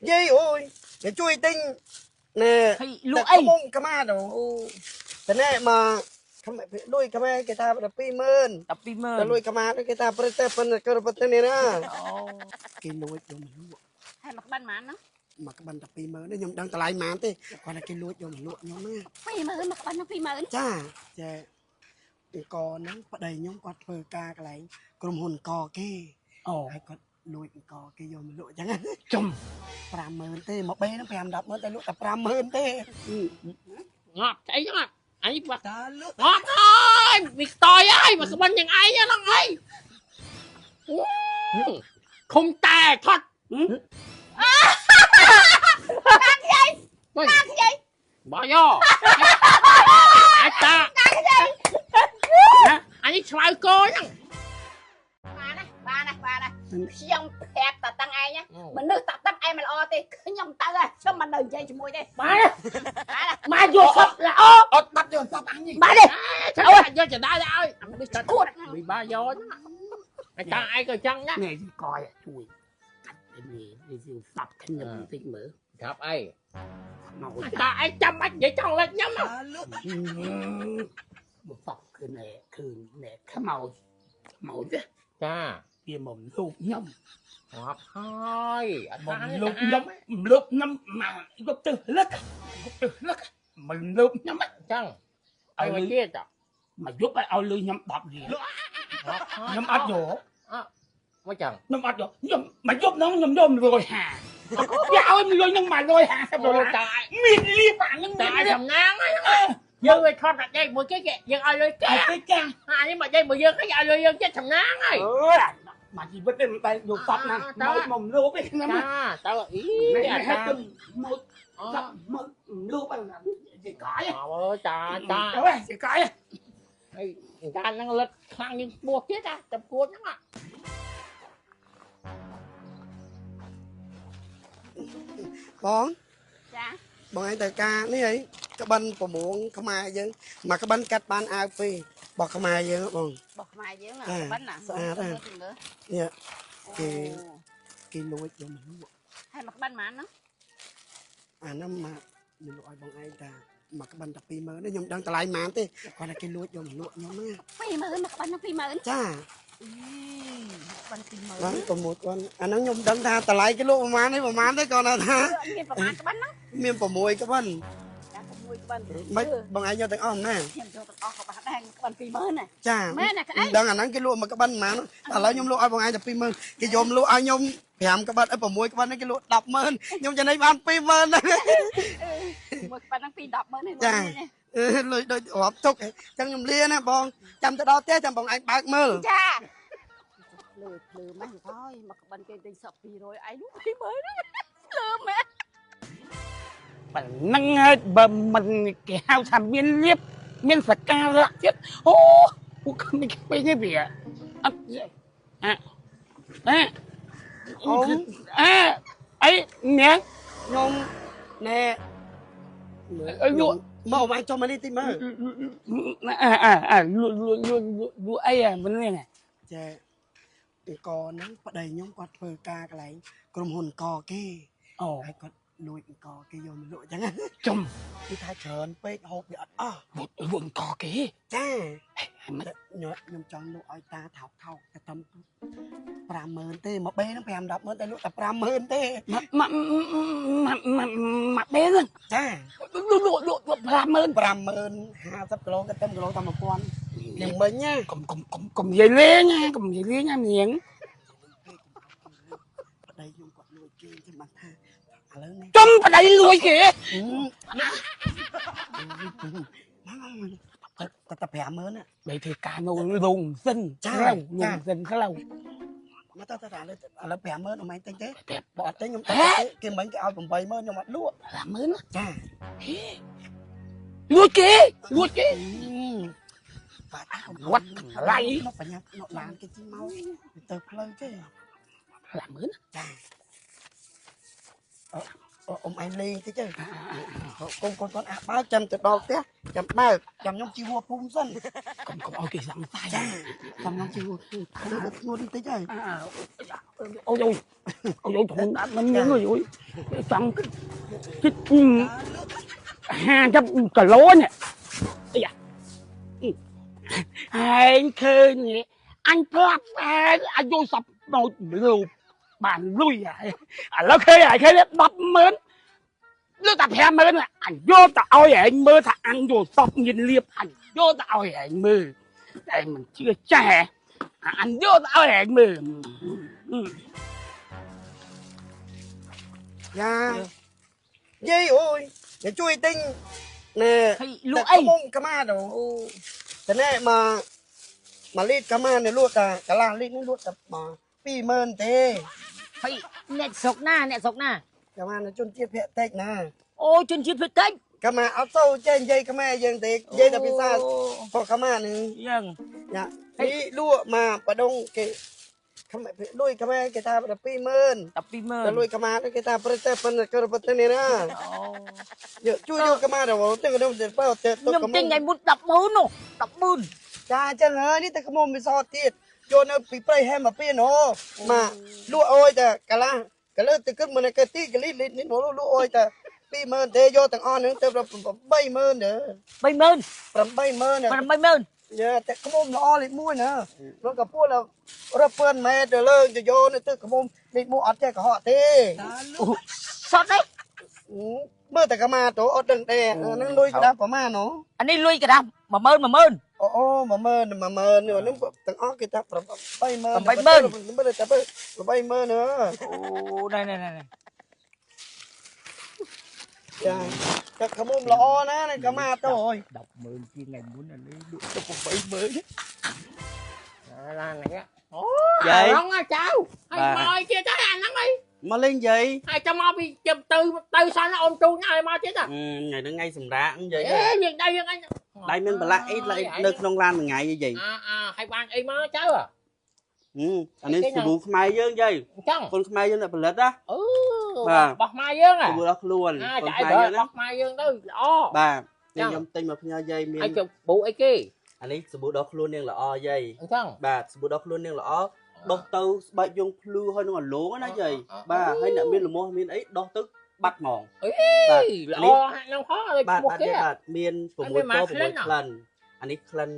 យាយអូយគេជួយទិញណែ ហើយលក់អី មុំកម្មាអូតែណែមកលុយខ្មែរគេថា120000 120,000 តែលុយខ្មែរគេថាប្រទេសប៉ុណ្ណឹងក៏ប្រទេសនេះណា អូ គេលួចយកមកលក់ ហើយមកក្បិនប៉ុន្មានហ្នឹង មកក្បិនតែ20000នេះខ្ញុំដឹងតម្លៃប៉ុន្មានទេគាត់ថាគេលួចយកមកលក់ខ្ញុំណា 20000មកក្បិនហ្នឹង20000 ចាចាកហ្នឹងប្តីខ្ញុំគាត់ធ្វើការកន្លែងក្រុមហ៊ុនកគេ អូ ហើយគាត់លួចកគេយកមកលក់អញ្ចឹង ចំ 50000ទេមកបេហ្នឹង5 100000តែលក់តែ50000ទេ ងាប់ស្អីហ្នឹងអញបាក់ តាលក់ ងាប់ហើយវាខ្តយហើយមកក្បិនយ៉ាងឯងហ្នឹងអីឃុំតែថត់ តាខ្ចីតាខ្ចី បើយោអាចតា តាខ្ចី អញឆ្លៅកហ្នឹង បានណាបានណាបានណាខ្ញុំប្រាប់តតាំងឯងមនុស្សតតាំងឯងមិនល្អទេខ្ញុំទៅខ្ញុំមិននៅនិយាយជាមួយទេ បាន បាន មកយកសពល្អ អត់បាត់យកសពអញនេះ បានទេ អូយកចដាឲ្យនេះ ឈួត វិបាយកអាតាឯងក៏ចឹងណា នេះកយជួយកាត់នេះនេះសពខ្ញុំបន្តិចមើល ប្រាប់អី មក តាឯងចាំបាច់និយាយចង់លេចញ៉ាំ តាលក់ មកសពគឺណែគឺណែខ្មោចខ្មោចទេ ចា វាមកលូកខ្ញុំ ងាប់ហើយអត់ មកលូកខ្ញុំលូកខ្ញុំមកយកទៅលឹកយកទៅលឹកមិនលូកខ្ញុំ ចឹងឲ្យមកទៀត មកយប់ឲ្យលុយខ្ញុំ10រៀលខ្ញុំអត់យក មកចឹង ខ្ញុំអត់យកខ្ញុំមកយប់ហ្នឹងខ្ញុំយក150វាឲ្យលុយហ្នឹង150ដុល្លារ តា មានលៀបអាហ្នឹង តា មានលៀប តំណាងហ្នឹងយើងវាថត់តែដេកមួយគេយើងឲ្យលុយគេ ឲ្យទៅចា អានេះមកដេកមួយយើងគេឲ្យលុយយើងចិត្តតំណាងហើយ អើយមកជីវិតនេះមិនតែយកសពណាមកមកលូបឯខ្ញុំ ចាតើអី នេះ អា ហេ តា តុមកសពមកលូបអាជាកាយ អើតាតា ទៅជាកាយ ហើយតាហ្នឹងលិតខ្លាំងជាងពោះទៀតតាចំគួតហ្នឹង បង ចា បងឯងត្រូវការនេះអីក្បិនប្រមួងខ្មែរយើងមកក្បិនកាត់បានអាវពីរបោះខ្មែរយើងបង បោះខ្មែរយើងក្បិនណា ស្អាតណានេះគេគេលួចយកមកលក់ ហើយមកក្បិនប៉ុន្មានហ្នឹង អាហ្នឹងមកខ្ញុំលក់ឲ្យបងឯងតាមកក្បិនតែ20000នេះខ្ញុំដឹងតម្លៃប៉ុន្មានទេគាត់ថាគេលួចយកមកលក់ខ្ញុំណា 20000មកក្បិនហ្នឹង20000 ចា ក្បិន20000 បាទ6គាត់អាហ្នឹងខ្ញុំដឹងថាតម្លៃគេលក់ប្រហែលនេះប្រហែលទេគាត់ថា មានប្រហែលក្បិនហ្នឹង មាន6ក្បិន ចា6ក្បិន មិនបងឯងយកទាំងអស់ណា ខ្ញុំយកទាំងអស់ក៏បានដែរក្បិន20000ណា ចា មែនណាក្អី ដឹងអាហ្នឹងគេលក់មកក្បិនប្រហែលឥឡូវខ្ញុំលក់ឲ្យបងឯងតែ20000គេយកលក់ឲ្យខ្ញុំ5ក្បិនអី6ក្បិននេះគេលក់100000ខ្ញុំចំណេញបាន20000ណា មួយក្បិនហ្នឹង2 100000នេះ ចាលុយដូចរាប់ទុកអញ្ចឹងខ្ញុំលាណាបងចាំទៅដល់ផ្ទះចាំបងឯងបើកមើល ចាភ្លើភ្លើម៉េះហើយមកក្បិនគេទិញសក់200ឯងលក់20000ភ្លើម៉េះ ប៉ុណ្ណឹងហើយបើមិនគេហៅថាមានលៀបមានសការៈទៀតអូពួកក្មេងៗនេះវាអត់អាអា អូ អាអីញ៉ាំ ខ្ញុំណែ អីលក់ មកអមចុះមកនេះតិចមើល អាអាអាលក់លក់លក់លក់អីអាមិននេះ ចាកហ្នឹងប្តីខ្ញុំគាត់ធ្វើការកន្លែងក្រុមហ៊ុនកគេ អូ ហើយគាត់លួចកគេយកមកលក់អញ្ចឹងណា ចំ គឺថាច្រើនពេកហូបវាអត់អស់ លក់កគេ ចា មិន ខ្ញុំចង់លក់ឲ្យតាថោកថោកតែតំ50000ទេមកបេហ្នឹង5 100000តែលក់តែ50000ទេ មកមកមកបេហ្នឹង ចា លក់លក់លក់50000 50000 50គីឡូក៏ទៅគីឡូតែ1000យ៉ាងមិញណា កុំកុំកុំកុំនិយាយលេងណាកុំនិយាយលេងណានាង ប្តីខ្ញុំគាត់លួចគេចឹងបានថាឥឡូវនេះ ចំប្តីលួចគេ មកតែ50000ណា បីធ្វើការនៅលងសិនលងសិនខ្លៅ មកទៅតែឥឡូវឥឡូវ50000អមឯងទិញទេបើអត់ទិញខ្ញុំទិញគេមិញគេឲ្យ80000ខ្ញុំអត់លក់ 50000 ចា លួចគេលួចគេ បាទ វត្តថ្លៃ មកបញ្ញាមកឡានគេជិះមកទៅផ្លូវទេ 50000 ចាអ៊ំឯងលេងតិចទៅកូនកូនគាត់អាបើកចាំទៅដល់ផ្ទះចាំបើកចាំខ្ញុំជិះហួរភូមិសិនក ុំកុំឲ្យគេសង្ស័យ ចាចាំខ្ញុំជិះហួរភូមិទៅធ្ងន់តិចហើយ អូយអូយអូយធំណាស់មិនមានអុយចង់ជិត50គីឡូនេះអីយ៉ាហែងឃើញអញប្រាប់ឯងអាយុសពមកលូបបានលុយហើយឥឡូវឃើញហើយឃើញ100000លើតែ50000អញយកទៅឲ្យឯងមើលថាអញយកសពមានលៀបអញយកទៅឲ្យឯងមើលតែមិនជឿចាស់អញយកទៅឲ្យឯងមើលយ៉ាយាយអូយជួយទិញណែលក់អីកម្មាទៅតែណែមកលីតកម្មានេះលក់តែកន្លះលីតនេះលក់តែ20000ទេហើយអ្នកស្រុកណាអ្នកស្រុកណាកម្មាជនជាតិភាគតិចណាអូជនជាតិភាគតិចកម្មាអត់សូវចេះនិយាយខ្មែរយើងទេនិយាយតែភាសាពួកកម្មានេះយ៉ាងណានេះលក់មកបដងគេខ្មែរលុយខ្មែរគេថា120,000 120,000តែលុយខ្មែរគេថាប្រទេសប៉ុណ្ណឹងក៏ប្រទេសនេះណាយកជួយយកខ្មែរទៅទាំងនោះទៅបើទៅខ្ញុំទិញថ្ងៃមុន100,000នោះ100,000 ចាអញ្ចឹងហើយនេះតែខ្មុំវាសទៀតយកនៅពីព្រៃហែមមកពីណូមកលក់អុយតែកាឡាកលើទៅគិតមិនគេទីកលីនេះលក់អុយតែ20000ទេយកទាំងអស់ហ្នឹងទៅ80000ទេ 80000 80000 យ៉ាតែខ្មុំល្អលេខ1ណាលោកកពួលរពឿនម៉ែទៅលើទៅយកនៅទឹកខ្មុំលេខ1អត់ចេះកុហកទេសតទេមើលតែកម្មាទៅអត់ដឹងទេហ្នឹងលុយក្តារប្រមាណហ៎អានេះលុយក្តារ10000 អូ10000 10000ហ្នឹងទាំងអស់គេថា80000 80000មើលតែ80000ហ៎អូណែណែណែចាតែខ្មុំល្អណាស់កម្មាទៅអើយ 100,000ជាងថ្ងៃមុនអានេះលក់ទៅ80000ឡានហ្នឹងអូយាយហ្នឹងចៅហើយមកអីទៀតទៅអាហ្នឹងអីមកលេងយាយហើយចាំមកពីទៅទៅសិនអូនទូញឲ្យមកទៀតថ្ងៃហ្នឹងថ្ងៃសម្រាកយាយអេយើងដៃយើងអញដៃមានប្រឡាក់អីនៅក្នុងឡានមួយថ្ងៃយាយអាហើយបានអីមកចៅអានេះសាប៊ូខ្មែរយើងយាយកូនខ្មែរយើងអ្នកផលិតណាអឺរបស់ខ្មែរយើងសាប៊ូដល់ខ្លួនកូនខ្មែរយើងរបស់ខ្មែរយើងទៅល្អបាទខ្ញុំទិញមកផ្ញើយាយមានហើយសាប៊ូអីគេអានេះសាប៊ូដល់ខ្លួននាងល្អយាយអញ្ចឹងបាទសាប៊ូដល់ខ្លួននាងល្អដោះទៅស្បែកយងភ្លឺហើយនឹងអាឡងណាយាយបាទហើយអ្នកមានលមាស់មានអីដោះទៅបាត់ហ្មងបាទល្អហាក់ហ្នឹងផងឲ្យឈ្មោះគេបាទមាន6ពណ៌6ក្លិនអានេះក្លិន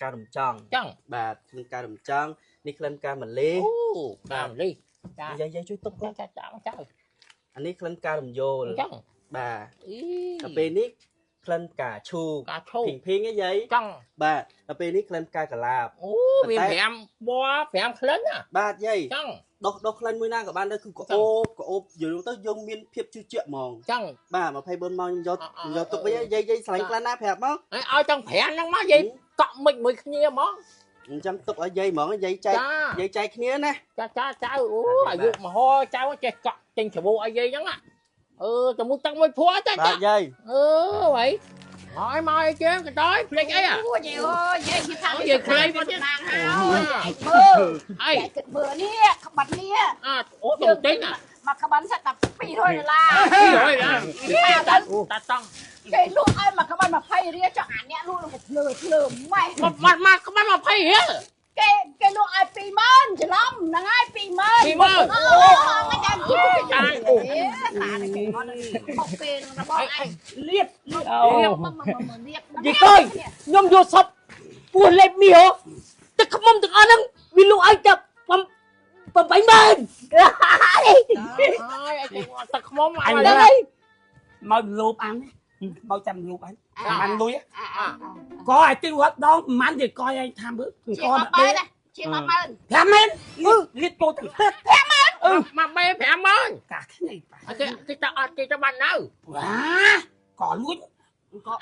ការរំចង់បាទក្លិនការរំចង់នេះក្លិនការម៉ាឡេអូការម៉ាឡេចាយាយជួយទុកចាចាចៅអានេះក្លិនការរំយោលបាទដល់ពេលនេះក្លិនផ្កាឈូកភីងភីងឯងយាយបាទដល់ពេលនេះក្លិនផ្កាកលាបអូវា5ពណ៌5ក្លិនណាបាទយាយដោះក្លិនមួយណាក៏បានដែរគឺក្អូបក្អូបយល់ទៅយើងមានភាពជឿជាក់ហ្មងបាទ24ម៉ោងខ្ញុំយកទុកវិញយាយយាយស្រឡាញ់ក្លិនណាប្រាប់មកឲ្យចង់5ហ្នឹងមកយាយកក់មិចមួយគ្នាហ្មងអញ្ចឹងទុកឲ្យយាយហ្មងយាយចែកយាយចែកគ្នាណាចាចាចៅអូអាយុមហោចៅចេះកក់ចេញច្បូឲ្យយាយហ្នឹងអឺតែមួយទឹកមួយភ័ក្រចាបាទយាយអឺហីហើយមកអីគេកតយភ្លេចអីអូយាយអើយយាយថាយាយខ្លាយមកទៀត ហើយមើលអីគិតមើលនេះក្បាត់នេះអូទៅទិញមកក្បាត់សិតតែ200ដុល្លារ 200ដុល្លារតាតង់គេលក់ឲ្យមកក្បាត់20រៀលចុះអាអ្នកលក់នឹងភ្លើភ្លើម៉េះមកក្បាត់20រៀលគេលក់ឲ្យ20000ច្រឡំហ្នឹងហើយ20000អូមិនចាំអូតាអូតាគេមកមកពេលរបស់ឯង លៀប លៀបមកលៀប យាយកុយខ្ញុំយកសពពោះលេបមីហ៎ទឹកខ្មុំទាំងអស់ហ្នឹងវាលក់ឲ្យតែ80000ហើយទឹកខ្មុំអញហ្នឹងហើយមកលូបអាំងមកចាំលូបអញអានលុយក៏ឲ្យទីវត្តដងមិនទេក៏ឲ្យថាមើល ក៏បែរជាង10000 50000លៀបចូលទាំងទឹក 50000អឺមកបែ50000 កាគ្នា គេគេទៅអត់គេទៅបាននៅវ៉ាក៏លួច ក៏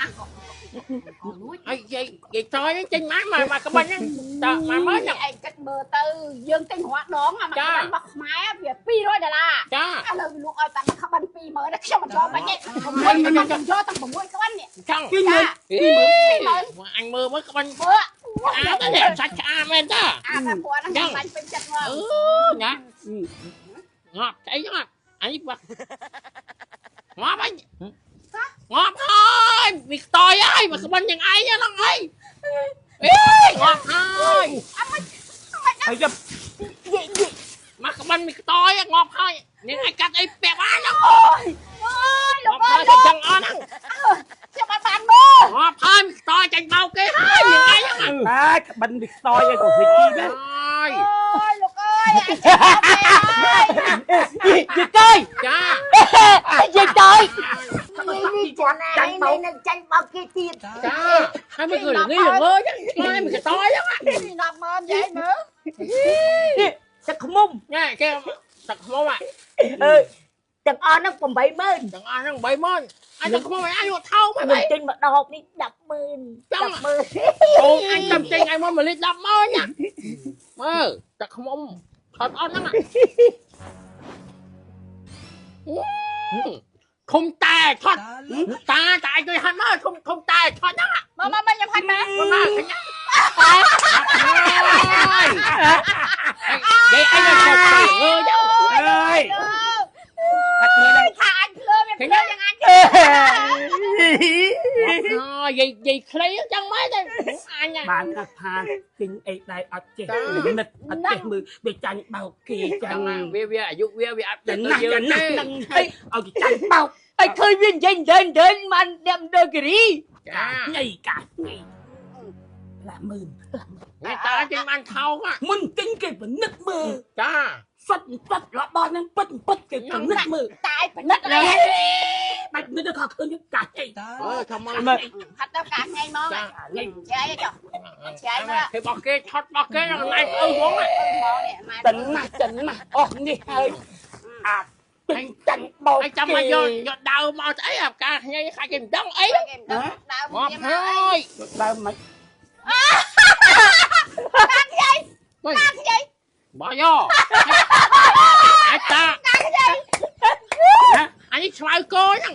ក៏លួច អីយាយយាយតយចេញមកមកក្បាញ់ហ្នឹងត10000 ឯងគិតមើលទៅយើងទិញរាល់ដងមកក្បាញ់របស់ខ្មែរវា200ដុល្លារចាឥឡូវលក់ឲ្យតែក្បាញ់20000ខ្ញុំមិនយកបាច់ទេខ្ញុំយកទាំង6ក្បាញ់នេះ ចង់20000អញមើលមើលក្បាញ់ មើល អាតែសាច់ឆ្អាមែនតា អាតែពណ៌ហ្នឹងក្បាញ់ពេញចិត្តមក អឺណាងាប់ស្អីងាប់អញបាក់ងាប់អញងាប់ហើយវាខ្តយហើយមកក្បាញ់យ៉ាងឯងហ្នឹងហើយអេងាប់ហើយ ហើយចាប់ មកក្ បិណ្ឌមីខ្តយងាប់ហើយនាងឯងកាត់អីពាក់បានហ្នឹង អូយអូយលោក ងាប់ អើយ ហើយចឹងអស់ហ្នឹង ខ្ញុំអត់បានមើល ងាប់ហើយមីខ្តយចាញ់បោកគេហើយនាងឯងហ្នឹង អាក្បិនវាខ្សោយឯងក៏វាជីដែរ ហើយ អូយលោកអើយអញចាំអត់ទេ យាយតើយ ចា យាយតើយ នេះចាន់ឯងនេះនឹងចាញ់បោកគេទៀត ចាហើយមិនគឺនេះល្ងើចឹងហើយមីខ្តយហ្នឹង នេះ100000យាយមើល នេះទឹកខ្មុំ ញ៉ែគេទឹកខ្មុំอ่ะ អឺទាំងអស់ហ្នឹង80000 ទាំងអស់ហ្នឹង80000អញទឹកខ្មុំអញយកថោកមក ខ្ញុំទិញមកដបនេះ100,000 100,000 អូអញចាំចេញអញមក1លីត្រ100,000ណាមើលទឹកខ្មុំថត់អត់ហ្នឹងឃុំតែថត់តាតែឯងជួយហាត់មកឃុំឃុំតែថត់ហ្នឹង មកមកមកខ្ញុំហាត់មក មកកញ្ញាហើយនិយាយអីទៅទៅងើចឹង អើយ អត់មើលថាអញភ្លើវាភ្លើយ៉ាងអញ អូយាយយាយខ្លីចឹងម៉េចទៅអញ បានថាថាទិញអីដែរអត់ចេះនិតអត់ចេះមើលវាចាញ់បោកគេ ចឹង ចឹង វាវាអាយុវាវាអត់ ចា ទៅ យើង ណាស់ចាណា ទេ ស់នឹងហើយឲ្យគេចាញ់បោក ឲ្យឃើញវានិយាយដេនដេនបានអ្នកដើគិរី ចា ញ៉ៃកាញ៉ៃឡាមើល នេះតាចេញបានថោក មុនទិញគេពិនិត្យមើល ចា សុតពិតរបស់ហ្នឹងពិតពិតគេពិនិត្យមើល តែពិនិត្យអី បាច់និតទៅខកឃើញកាច់អី អើធ្វើមក ហាត់ដល់កាថ្ងៃមក ចា យាយចុះយាយមើល គេបោះគេថត់បោះគេហ្នឹងណៃឪហ្មង មកនេះម៉ែ តណាស់តណាស់អស់នេះហើយអាទិញចាញ់បោក ហើយចាំមកយកយកដើមមកស្អីអាការខ្ញីខាច់គេមិនដឹងអី គេមិនដឹងដើម ងាប់ វាមក ហើយ ដើមមិន វិញ តាខ្ចី បោះយកអាតា តាខ្ចី អញឆ្លៅកហ្នឹង